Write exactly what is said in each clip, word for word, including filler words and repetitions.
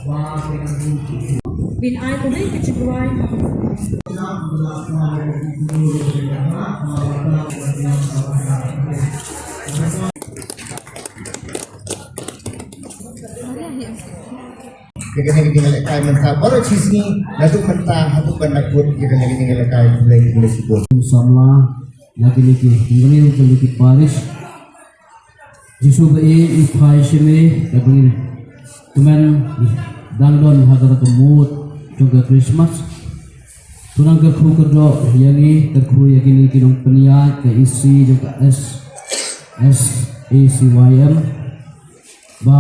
Bin ai khublei ka jingduwai. Ïa kane ka jingïalehkai mynta baroh shi sngi, naduh mynta haduh ban da kut ïa kane ka jingïalehkai. Khublei, khublei shibun. Samla na kine ki hynriew tylli ki parish. Jisu ba ïeit, ngi phai sha me da ba ngin kmen dang don ha kata ka mood jong ka Christmas. To nang kyrkhu kyrdoh ïa ngi, kyrkhu ïa kine ki nongpynïaid ka E C jong ka S S A C Y M. Ba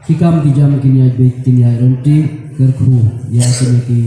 ki kam ki jam kin ïaid beit kin ïaid ryntih, kyrkhu ïa kine ki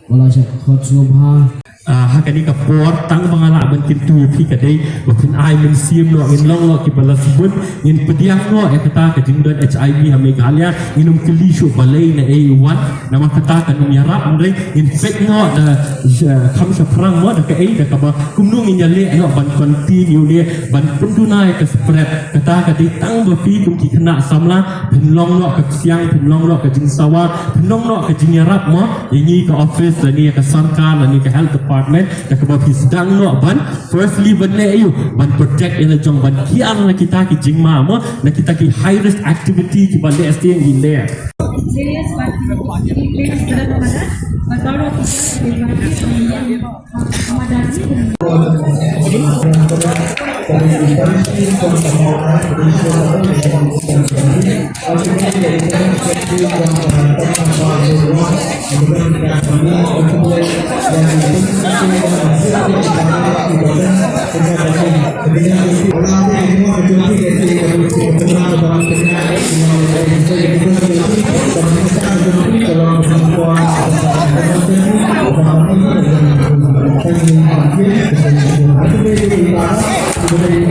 ba la shah khot sngewbha. Ah, ha kane ka por tang ba nga lah ban kyntu ïa phi ka dei ba phin ai mynsiem noh, ngin long noh kiba la sbun, ngin pdiang noh ïa kata ka jingdon H I V ha Meghalaya. Ngin ym kylli shuh balei na ei u wan, namar kata kan ym ïarap, hynrei ngin peit noh da, ah, kham shaphrang noh da kaei, da kaba kumno ngin ïaleh noh ban continue ne ban pynduna ïa ka spread. Kata ka dei tang ba phi kum ki khynnah samla phin long noh ka ksiang, phin long noh ka jingsawa, phin long noh ka jingïarap mo ïa ngi ka office lane ïa ka sorkar lane ka health department, da kaba phi sdang noh ban firstly ban leh aïu, ban protect ïa la jong, ban kiar na kita ki jingma mo, na kita ki high risk activity kiba leh sting ngi leh.